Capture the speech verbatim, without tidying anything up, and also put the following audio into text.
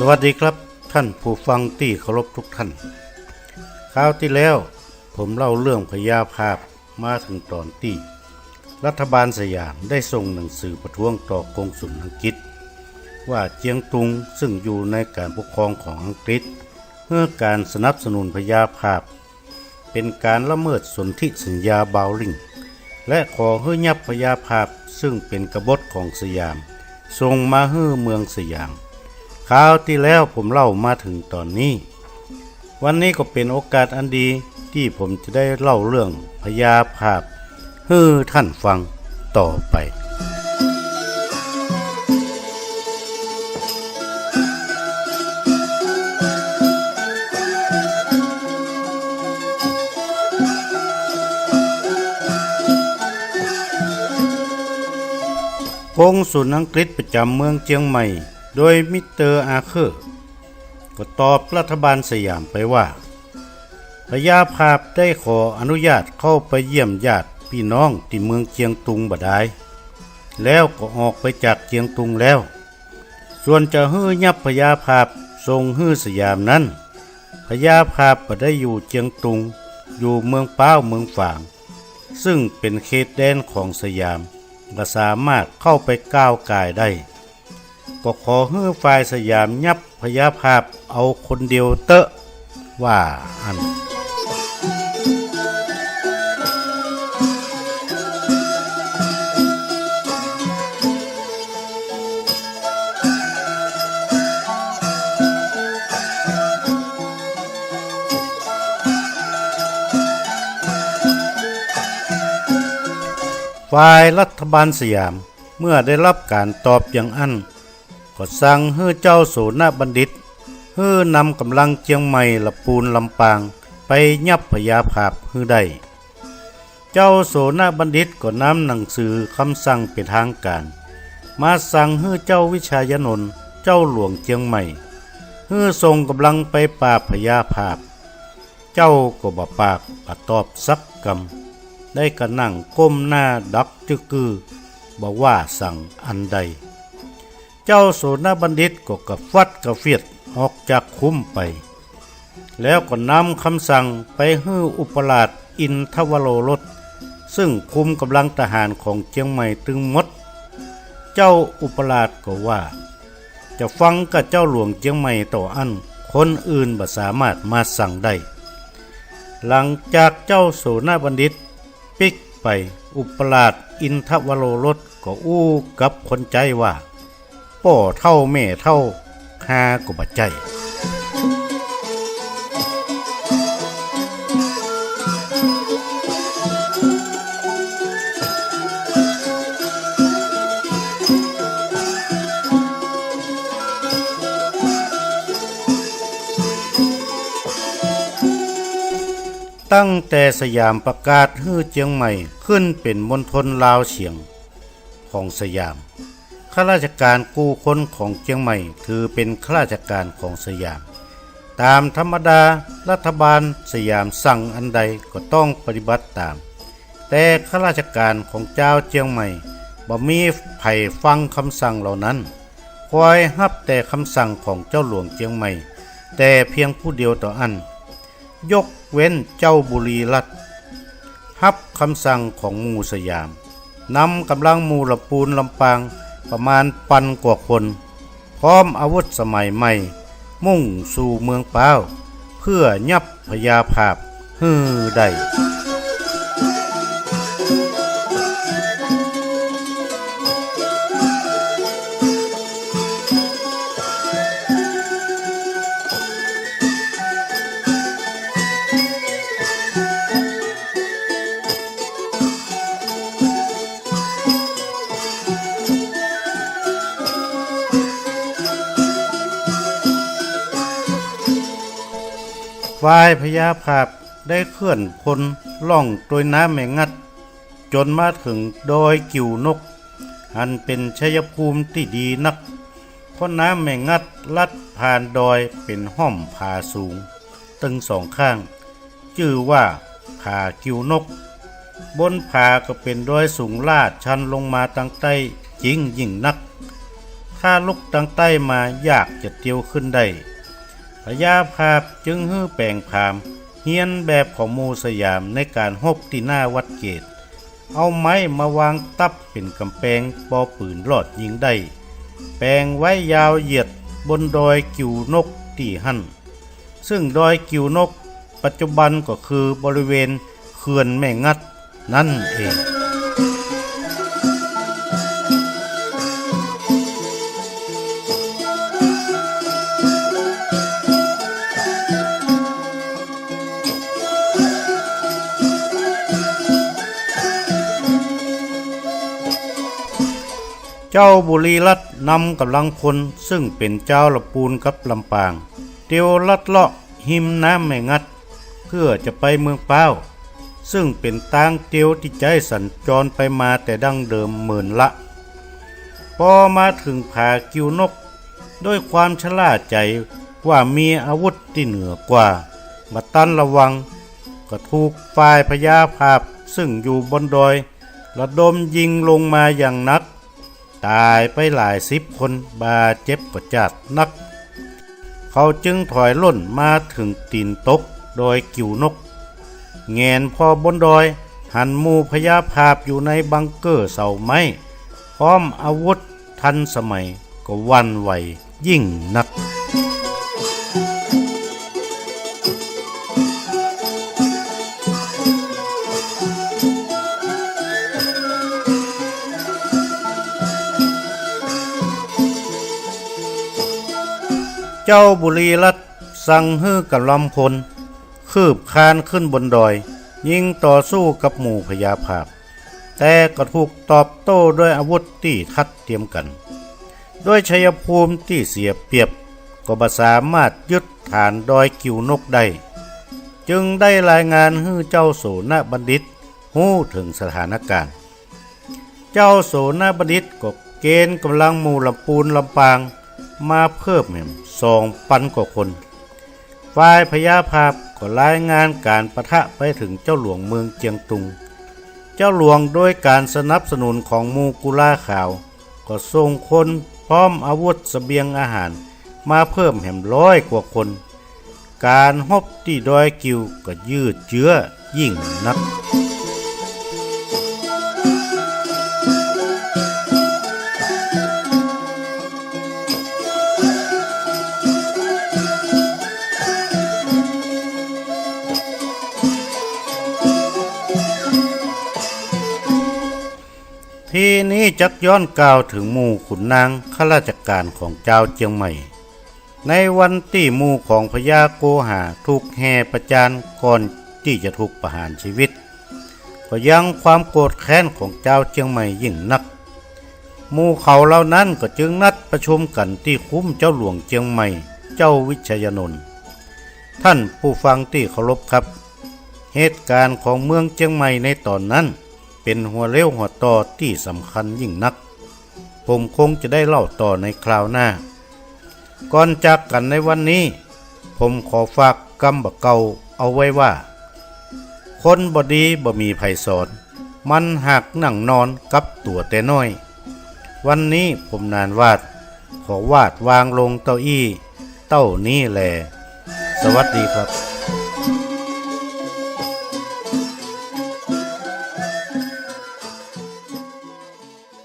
สวัสดีครับ ท่านผู้ฟังตี้เคารพทุกท่าน คราวตี้แล้วผมเล่าเรื่องพญาผาบมาเถิงต๋อนตี้รัฐบาลสยามได้ส่งหนังสือประท้วงต่อกงสุลอังกฤษ ว่าเจียงตุงซึ่งอยู่ในก๋านปกครองของอังกฤษ หื้อก๋านสนับสนุนพญาผาบ เป๋นก๋านละเมิดสนธิสัญญาบาวลิง และขอหื้อยับพญาผาบซึ่งเป๋นกบฏของสยาม ส่งมาหื้อเมืองสยาม คราวตี้แล้วผมเล่ามาเถิงต๋อนนี้ วันนี้ก็เป๋นโอกาสอันดีตี้ผมจะได้เล่าเรื่องพญาผาบหื้อท่านฟังต่อไป กงสุลอังกฤษประจ๋ำเมืองเจียงใหม่ โดยมิสเตอร์อาเคิล ก็ตอบรัฐบาลสยามไปว่า พญาผาบได้ขออนุญาตเข้าไปเยี่ยมญาติปี้น้องตี้เมืองเจียงตุงบ่ดาย แล้วก็ออกไปจากเจียงตุงแล้ว ส่วนจะหื้อยับพญาผาบส่งหื้อสยามนั้น พญาผาบบ่ได้อยู่เจียงตุง อยู่เมืองป๊าวเมืองฝาง ซึ่งเป๋นเขตแดนของสยาม บ่สามารถเข้าไปก้าวก่ายได้ ก็ขอหื้อฝ่ายสยามยับพญาผาบเอาคนเดียวเต๊อะ ว่าอั้น ฝ่ายรัฐบาลสยามเมื่อได้ฮับก๋านตอบอย่างอั้น ก็สั่งหื้อเจ้าโสณบัณฑิต หื้อนำก๋ำลังเจียงใหม่ ละปูน ลำปาง ไปยับพญาผาบหื้อได้ เจ้าโสณบัณฑิตก็นำหนังสือกำสั่งเป๋นตางก๋าน มาสั่งหื้อเจ้าวิชายานนท์ เจ้าหลวงเจียงใหม่ หื้อส่งก๋ำลังไปปราบพญาผาบ เจ้าก็บ่ปากบ่ตอบสักกำ ได้ก้านั่งก้มหน้าดักจึกกือ บ่ว่าสั่งอันใด เจ้าโสณบัณฑิตก็กระฟัดกระเฟียดออกจากคุ้มไป แล้วก็นำกำสั่งไปหื้ออุปราชอินทวโรรส ซึ่งคุมก๋ำลังทหารของเจียงใหม่ตึงหมด เจ้าอุปราชก็ว่า จะฟังก้าเจ้าหลวงเจียงใหม่เต้าอั้น คนอื่นบ่สามารถมาสั่งได้ หลังจากเจ้าโสณบัณฑิตปิ๊กไป อุปราชอินทวโรรสก็อู้กับคนใจ๊ว่า ป้อเฒ่าแม่เฒ่า ฮาก็บ่ใจ้ ตั้งแต่สยามประกาศหื้อเจียงใหม่ขึ้นเป๋นมณฑลลาวเฉียงของสยาม ข้าราชการกู้คนของเจียงใหม่ถือเป๋นข้าราชการของสยาม ต๋ามธรรมดารัฐบาลสยามสั่งอันใดก็ต้องปฏิบัติต๋าม แต่ข้าราชการของจาวเจียงใหม่บ่มีใผฟังกำสั่งเหล่านั้น คอยฮับแต่กำสั่งของเจ้าหลวงเจียงใหม่ แต่เพียงผู้เดียวเต้าอั้น ยกเว้นเจ้าบุรีรัตน์ ฮับกำสั่งของหมู่สยาม นำก๋ำลังหมู่ละปูนลำปางประมาณปันกว่าคน พร้อมอาวุธสมัยใหม่ มุ่งสู่เมืองป๊าว เพื่อยับพญาผาบหื้อได้ ฝ่ายพญาผาบได้เคลื่อนพลล่องตวยน้ำแม่งัด จ๋นมาเถิงดอยกิ่วนก อันเป๋นชัยภูมิตี้ดีนัก เพราะน้ำแม่งัดลัดผ่านดอยเป๋นฮ่อมผาสูงตึงสองข้าง จื้อว่าผากิ่วนก บนผาก็เป๋นดอยสูงลาดชันลงมาตางใต้จิงยิ่งนัก ถ้าลุกตังใต้มายากจะเตียวขึ้นได้ พญาผาบจึงหื้อแป๋งผาม เฮียนแบบของหมู่สยามในก๋านฮบตี้หน้าวัดเกต เอาไม้มาวางตั๊บเป๋นก๋ำแปงปอปืนลอดยิงได้ แป๋งไว้ยาวเหยียดบนดอยกิ่วนกตี้หั้น ซึ่งดอยกิ่วนกปัจจุบันก็คือบริเวณเขื่อนแม่งัด นั้นเอง เจ้าบุรีรัตน์นำก๋ำลังพล ซึ่งเป๋นจาวลำปูนกับลำปาง เตียวลัดเลาะฮิมน้ำแม่งัด เปื้อจะไปเมืองป๊าว ซึ่งเป๋นตางเตียวตี้ใจ๊สัญจรไปมาแต่ดั้งเดิมเมินละ ปอมาเถิงผากิ่วนก ด้วยความชะล่าใจ๋ว่ามีอาวุธตี้เหนือกว่า บ่ตันระวัง ก็ถูกฝ่ายพญาผาบ ซึ่งอยู่บนดอย ระดมยิงลงมาอย่างหนัก ต๋ายไปหลายสิบคน บาดเจ็บก็จ๊าดนัก เขาจึงถอยล่นมาเถิงตี๋นตกดอยกิ่วนก แหงนผ่อบนดอย หันหมู่พญาผาบอยู่ในบังเกอร์เสาไม้ พร้อมอาวุธทันสมัย ก็หวั่นไหวยิ่งนัก เจ้าบุรีรัตน์สั่งหื้อก๋ำลังพล คืบคานขึ้นบนดอย ยิงต่อสู้กับหมู่พญาผาบ แต่ก็ถูกตอบโต้ด้วยอาวุธตี้ทัดเตียมกั๋น ด้วยชัยภูมิตี้เสียเปรียบ ก็บ่สามารถยึดฐานดอยกิ่วนกได้ จึงได้รายงานหื้อเจ้าโสณบัณฑิตฮู้เถิงสถานก๋ารณ์ เจ้าโสณบัณฑิตก็เกณฑ์ก๋ำลังหมู่ลำปูนลำปางมาเพิ่มแหมสองปันกว่าคน ฝ่ายพญาผาบก็รายงานก๋านปะทะไปเถิงเจ้าหลวงเมืองเจียงตุง เจ้าหลวงโดยก๋านสนับสนุนของหมู่กุลาขาว ก็ส่งคนพร้อมอาวุธเสบียงอาหารมาเพิ่มแหมร้อยกว่าคน ก๋านฮบตี้ดอยกิ่วก็ยืดเยื้อยิ่งนัก ทีนี้จักย้อนกล่าวเถิงหมู่ขุนนางข้าราชก๋านของจาวเจียงใหม่ ในวันตี้หมู่ของพญาโกหาถูกแห่ประจานก่อนตี้จะถูกประหารชีวิต ก็ยังความโกรธแค้นของจาวเจียงใหม่ยิ่งนัก หมู่เขาเหล่านั้นก็จึงนัดประชุมกั๋นตี้คุ้มเจ้าหลวงเจียงใหม่ เจ้าวิชยานนท์ ท่านผู้ฟังตี้เคารพครับ เหตุก๋ารณ์ของเมืองเจียงใหม่ในต๋อนนั้น เป๋นหัวเลี้ยวหัวต่อตี้สำคัญยิ่งนัก ผมคงจะได้เล่าต่อในคราวหน้า ก่อนจากกั๋นในวันนี้ ผมขอฝากกำบ่าเก่าเอาไว้ว่า คนบ่ดีบ่มีใผสอน มันหากนั่งนอนกับตั๋วแต่น้อย วันนี้ผมหนานหวาด ขอวาดวางลงเต้าอี้ เต้านี้แล สวัสดีครับ